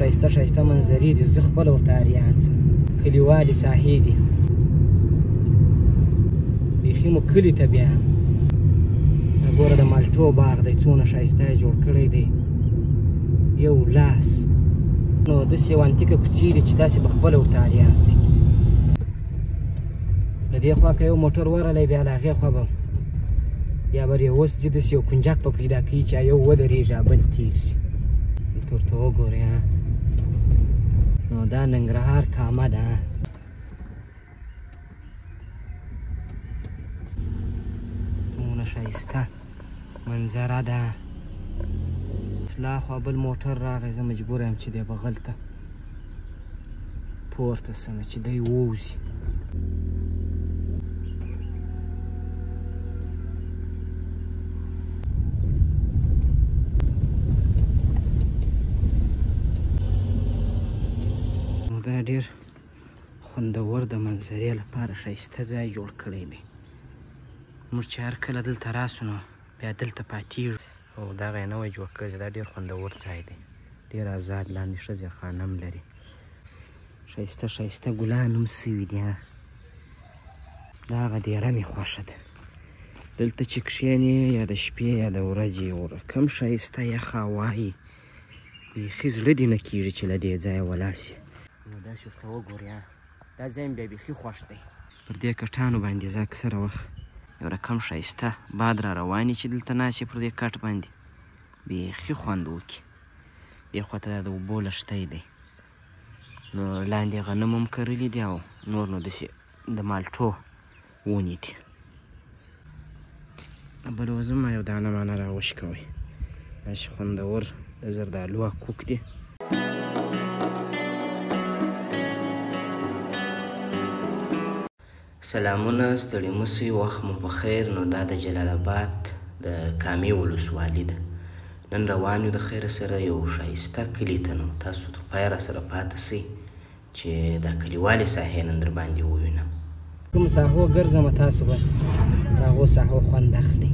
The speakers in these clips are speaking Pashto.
ښایسته ښایسته منظرې دي، زه خپله ورته اریان سم. کلیوالې ساحې دي، بیخي مو کلي ته بیا. ګوره د مالټو باغ دی، څونه ښایسته یې جوړ کړی دی، یو لاس. نو داسې یو انتیکه کوڅې دي چې تاسې به خپله ورته اریان سئ. له دې خوا که یو موټر ورغلی، بیا له هغې خوا به یا به ریوس ځي، داسې یو کنجک به پیدا کوي چې یو ودرېږي بل تېر سي. دلته ورته وګورئ. نو دا ننګرهار کامه ده. څومره ښایسته منظره ده. لا خوا بل موټر راغی، زه مجبور یم چې دی بغل ته پورته سم چې دی ووځي. نو دا ډېر خوندور د منظرې لپاره ښایسته ځای جوړ کړی دی. موږ چې هر کله دلته راسو نو بیا دلته پاتېږو. او دغه یې نوی جوړ کړی، دا ډېر خوندور ځای دی، ډېر ازاد، لاندې ښه زیرخانه هم لري. ښایسته ښایسته ګلان هم سوي دي. دا هغه دېره مې خوښه ده، دلته چې کښېنې یا د شپې یا د ورځې، یو رقم ښایسته یخه هوا وي، بیخي زړه دې نه کېږي چې له دې ځایه ولاړ سي. نو داسې ورته وګورئ، دا ځای مې بیا بیخي خوښ دی. پر دې کټانو باندې زه اکثره وخت یو رقم ښایسته باد را روان چې دلته ناست یې پر دې کټ باندې بیخي خوند وکړي. دې خوا ته دا د اوبو لښتی دی، نو لاندې غنم هم کرلي دي او نور نو داسې د مالټو ونې دي. بل وزمه یو دانه مانه را وشکوئ، داسې خوندور د زردالو کوک دي. سلامونه، ستړي مه سئ، وخت مو په خیر. نو دا د جلال آباد د کامې ولسوالي ده. نن روان یو د خیره سره یو ښایسته کلي ته. نو تاسو تر پایه راسره پاته سئ چې دا کلیوالې ساحې نن در باندې ووینم. کوم ساحو ګرځمه، تاسو بس د هغو ساحو خوند اخلئ.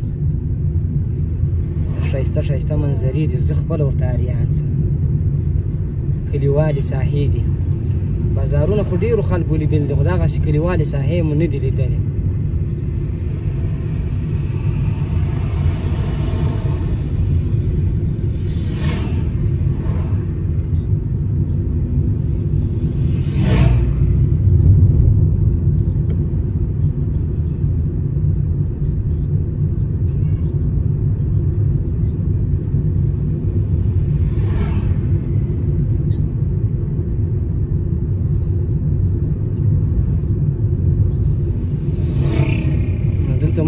ښایسته ښایسته منظرې دي، زه خپله ورته اریان سم. کلیوالې ساحې دي، بازارونه خو ډېرو خلکو لیدلي دي، خو دغسې کلیوالې ساحې مو نه دي لیدلې.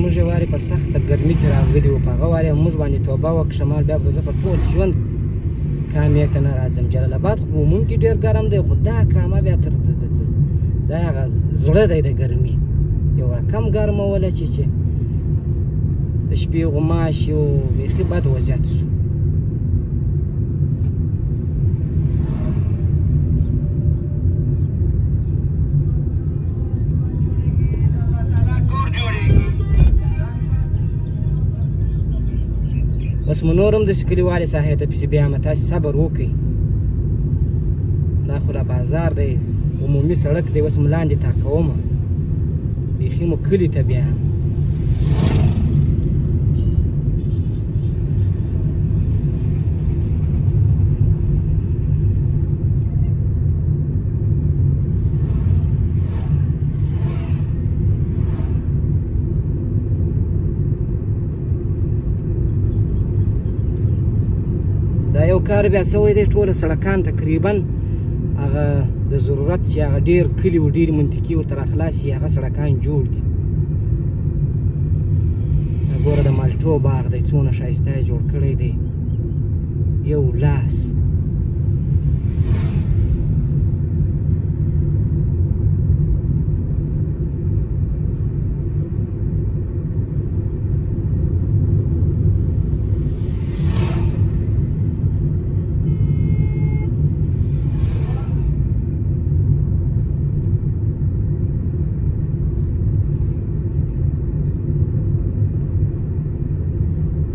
موږ یو وارې په سخته ګرمي کې راغلي وو، په هغه وارې موږ باندې توبه وکړه، شمال بیا به زه په ټول ژوند کامې ته نه راځم. جلال آباد خو په عموم کې ډېر ګرم دی، خو دا کامه بیا تر دا هغه زړه دی د ګرمي، یو رقم ګرمه وله چې د شپې غوماشې او بیخي بد وضعیت سو. بس مو نور هم داسې کلیوالې ساحې ته پسې بیامه، تاسې صبر وکړئ. دا خو لا بازار دی، عمومي سړک دی، اوس مو لاندې تاکومه، بیخي مو کلي ته بیایم. دا یو کار بیا سوی دی، ټوله سړکان تقریبا هغه د ضرورت چې هغه ډېر کلي و ډېرې منطقې ورته راخلاص شي، هغه سړکان جوړ دي. ګوره د مالټو باغ دی، څونه ښایسته یې جوړ کړی دی، یو لاس.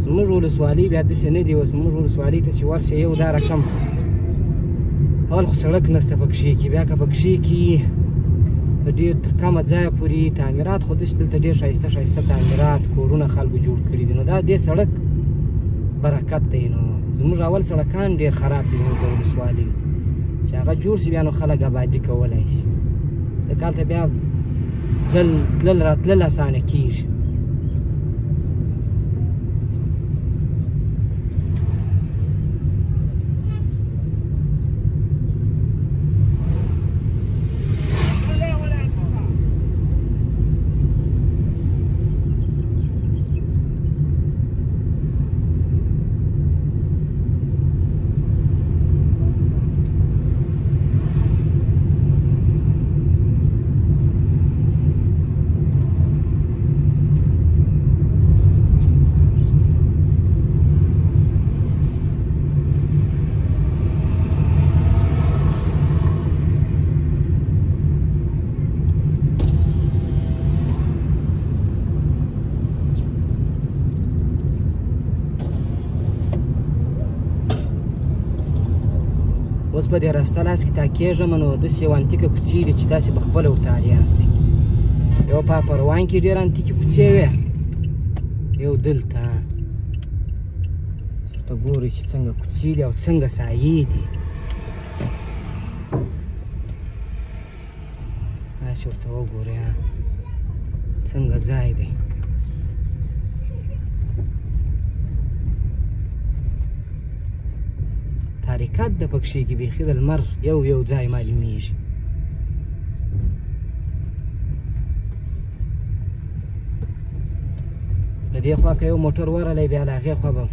زموږ ولسوالي بیا داسې نه دي. اوس زموږ ولسوالي ته چې ورشې یو دا رقم اول خو سړک نشته پکښې کې، بیا که پکښې کې ډېر تر کمه ځایه پورې تعمیرات، خو داسې دلته ډېر ښایسته ښایسته تعمیرات کورونه خلکو جوړ کړي دي. نو دا دې سړک برکت دی. نو زموږ اول سړکان ډېر خراب دي زموږ د ولسوالۍ، چې هغه جوړ شي بیا نو خلک آبادي کولی شي. ځکه هلته بیا تلل راتلل اسانه کېږي. اوس په دې راسته لاس کې تا کېږم، نو داسې یو انتیکه کوڅې دي چې تاسې به خپله ورته اریان سئ. یو په پروان کې ډېر انتیکې کوڅې وې، یو دلته ورته ګورئ چې څنګه کوڅې دي او څنګه سایې دي. داسې ورته وګورئ څنګه ځای دی. تاریکت د پکښې کې بیخي د لمر یو یو ځای معلومیږي. له دې خوا که یو موټر ورغلی بیا له هغې خوا به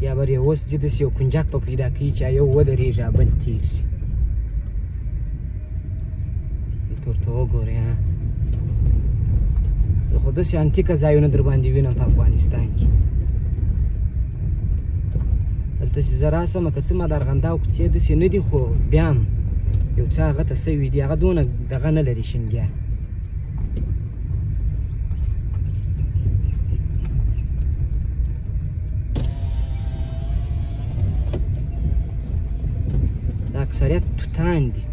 یا به اوس ځي داسې یو کنجک به پیدا کوي چې یو ودرېږي بل تېر شي. دلته ورته وګورئ. زه خو داسې انتیکه ځایونه در باندې وینم په افغانستان کې. دلته چې زه راسم که څه ما د ارغنداو کوڅې داسې نه دي، خو بیا هم یو څه هغه ته سوي دي، هغه دونه دغه نه لري شینګیا. دا اکثریت توتان دي.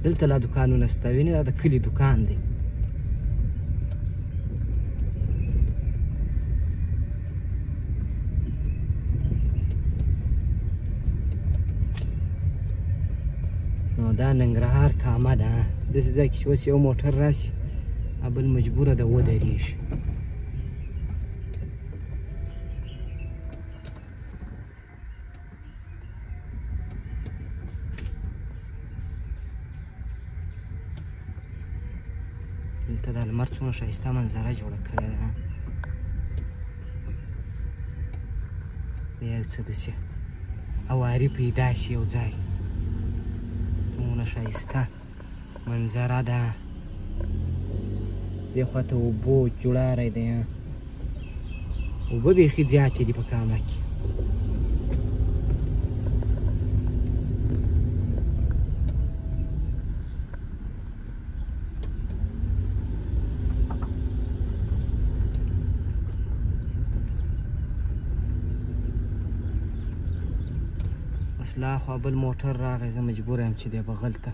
دلته لا دوکانونه شته، وینې دا د کلي دوکان دی. نو دا ننګرهار کامه ده. داسې ځای کې چې اوس یو موټر راشي بل مجبوره ده ودرېږي. دلته د لمر څومره ښایسته منظره جوړه کړې ده. بیا یو څه داسې اواري پیدا شي یو ځای، څومره ښایسته منظره ده. دې خوا ته اوبو جوړاری دی، اوبه بیخي زیاتې دي په کامه کې. اوس لا خوا بل موټر راغی، زه مجبور یم چې دی بغل ته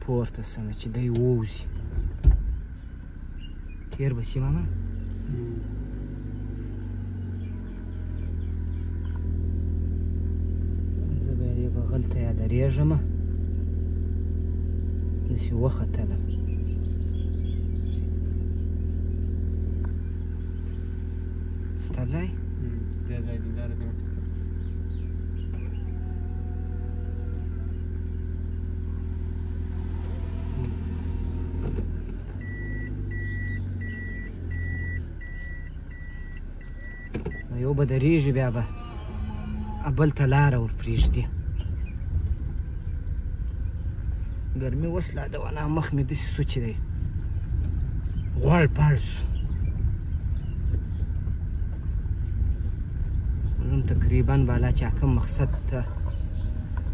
پورته سم چې دی ووځي. تېر به شي ماما. زه به دې بغل ته یا درېږم، داسې وختلم. ستا ځای؟ دا ځای دی، لاره دی ورته. یو به درېږي بیا به بل ته لاره ورپرېږدي. ګرمي اوس لا د ونا مخ مې داسې سو چې دی غوړ پړ سو. موږ هم تقریبا بالا چې کوم مقصد ته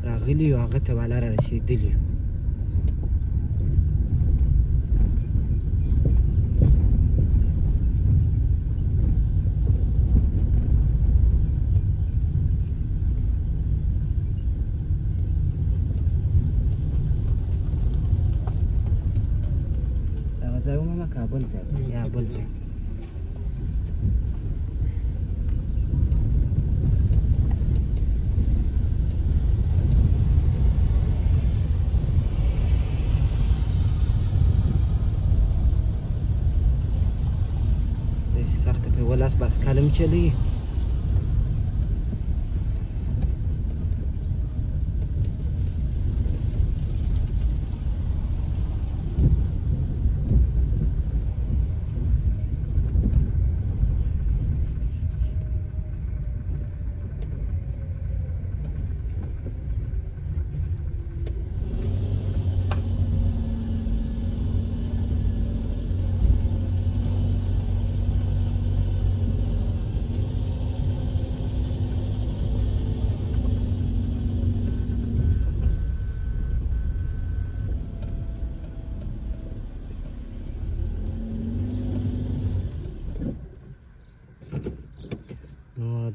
راغلي یو هغه ته بالا را رسېدلي یو. ځای ومومه که بل ځای یا بل ځای. داسې سخته په یوه لاس باسکل هم چلوي.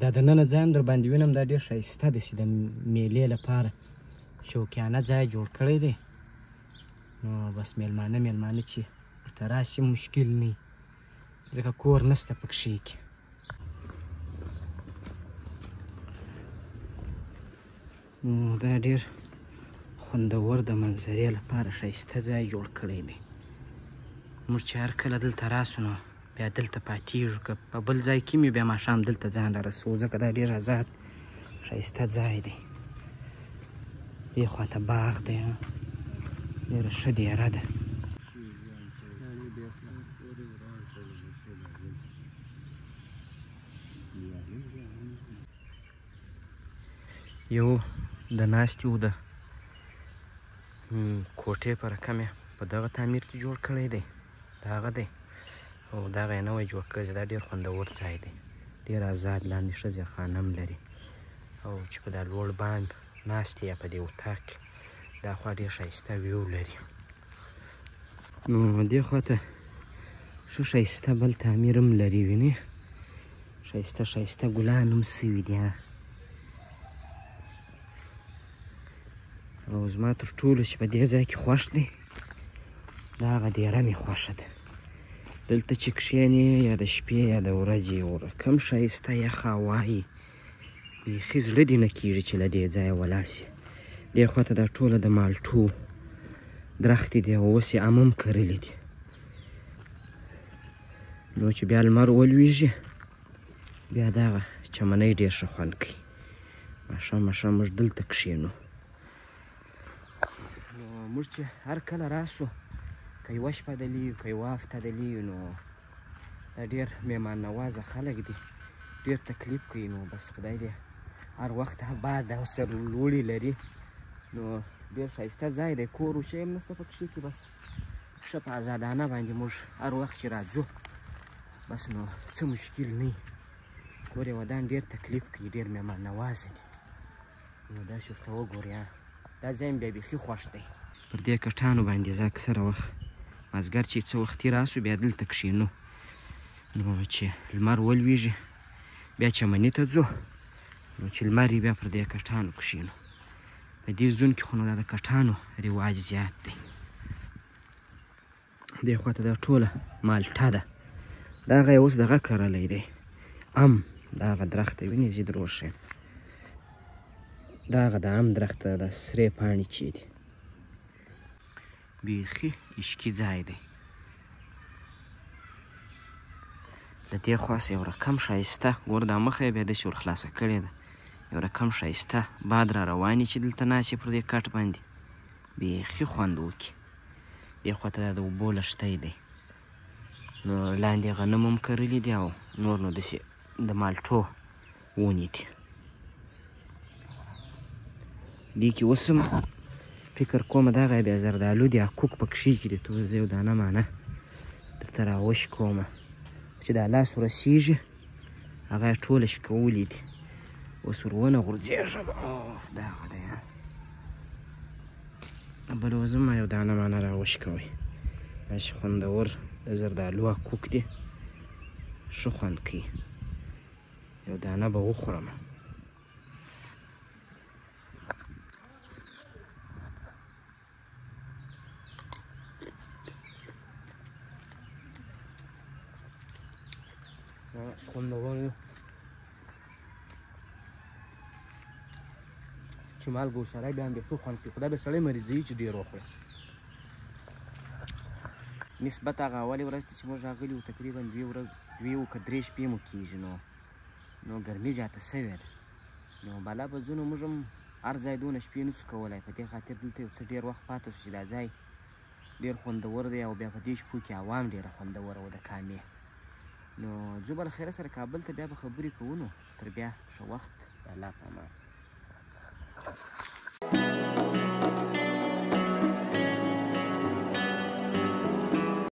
دا دننه ځای هم در باندې وینم، دا ډېر ښایسته دی چې د میلې لپاره شوقیانه ځای جوړ کړی دی. نو بس میلمانه میلمانه چې ورته راشي مشکل نه وي، ځکه کور نشته پکښې کې. نو دا ډېر خوندور د منظرې لپاره ښایسته ځای جوړ کړی دی. موږ چې هر کله دلته راسو نو بیا دلته پاتېږو، که په بل ځای کې مې بیا ماښام دلته ځان را رسوو، ځکه دا ډېر ازاد ښایسته ځای دی. دې خواته باغ دی، ډېره ښه دیره ده. یو د ناستې و د کوټې په رقم یې په دغه تعمیر کې جوړ کړی دی، دا هغه دی او دغه یې نوی جوړ کړی دی. دا ډېر خوندور ځای دی، ډېر ازاد، لاندې ښه زیرخانه هم لري او چې په دا لوړ بام ناست یا په دې اتاق کې دا خوا ډېر ښایسته ویو لري. نو دې خوا ته ښه ښایسته بل تعمیر هم لري، وینې ښایسته ښایسته ګلان هم سوي دي. او زما تر ټولو چې په دې ځای کې خوښ دی دا هغه دیره مې خوښه ده. دلته چې کښېنې یا د شپې یا د ورځې یو رقم ښایسته یخه هوا وي، بیخي زړه دې نه کېږي چې له دې ځایه ولاړ شي. دې خوا ته دا ټوله د مالټو درختې دي او اوس یې ام هم کرلي دي. نو چې بیا لمر ولوېږي بیا دغه چمنی ډېر ښه خوند کوي. ماښام ماښام موږ دلته کښېنو. نو موږ چې هر کله راسو که یوه شپه دلې یو که یوه هفته دلې یو، نو دا ډېر مهمان نوازه خلک دي، ډېر تکلیف کوي. نو بس خدای دې هر وخت آباد او سر لوړي لري. نو ډېر ښایسته ځای دی، کور و شی هم نشته پکښې کې، بس ښه په ازادانه باندې موږ هر وخت چې راځو بس نو څه مشکل نه وي. کور یې ودان، ډېر تکلیف کوي، ډېر مهمان نوازه دي. نو داسې ورته وګورئ، دا ځای مې بیا بیخي خوښ دی. پر دې کټانو باندې زه اکثره وخت مازدیګر چې څه وختي راسو بیا دلته کښېنو. نو چې لمر ولوېږي بیا چمني ته ځو، نو چې لمر یې بیا پر دې کټانو کښېنو. په دې زون کې خو نو دا د کټانو رواج زیات دی. دې خوا ته دا ټوله مالټه ده، دا هغه یې اوس دغه کرلی دی ام، دا هغه درخته وینې زه در وښیم، دا هغه د ام درخته ده، دا سرې پاڼې چې دي. بیخي عشقي ځای دی. له دې خوا څخه یو رقم ښایسته ګوره، دا مخه یې بیا داسې ور خلاصه کړې ده، یو رقم ښایسته باد را روان چې دلته ناست یې پر دې کټ باندې بیخي خوند وکړي. دې خوا ته دا د اوبو لښتی دی، نو لاندې غنم هم کرلي دي او نور نو داسې د مالټو ونې دي. دې کې اوس هم فکر کومه دغه بیا زردالو دي، کوک پکښې کې دي، ته زه یو دانه مانه درته راوشکومه چې دا لاس ورسېږي هغه یې ټوله شکولي دي. اوس ور ونه غورځېږم. اوه دا هغه دی، بل وزمه یو دانه مانه راوشکوئ. داسې خوندور د زردالو کوک دي، ښه خوند کوي. یو دانه به وخورم. خوندور دی چې مالګه ورسره بیا هم بیخي خوند کوي، خو دا بیا سړی مریضوي چې ډېر وخوري. نسبت هغه اولې ورځ ته چې موږ راغلي وو تقریبا دوې ورځ دوې او که درې شپې مو کېږي، نو ګرمي زیاته شوې ده. نو بالا به ځو، نو موږ هم هر ځای دونه شپې نه شو کولی، په دې خاطر دلته یو څه ډېر وخت پاتې شو چې دا ځای ډېر خوندور دی، او بیا په دې شپو کې هوا هم ډېره خوندوره وه د کامې. نو ځو به له خیره سره کابل ته، بیا به خبرې کوو. نو تر بیا ښه وخت، د الله په امان.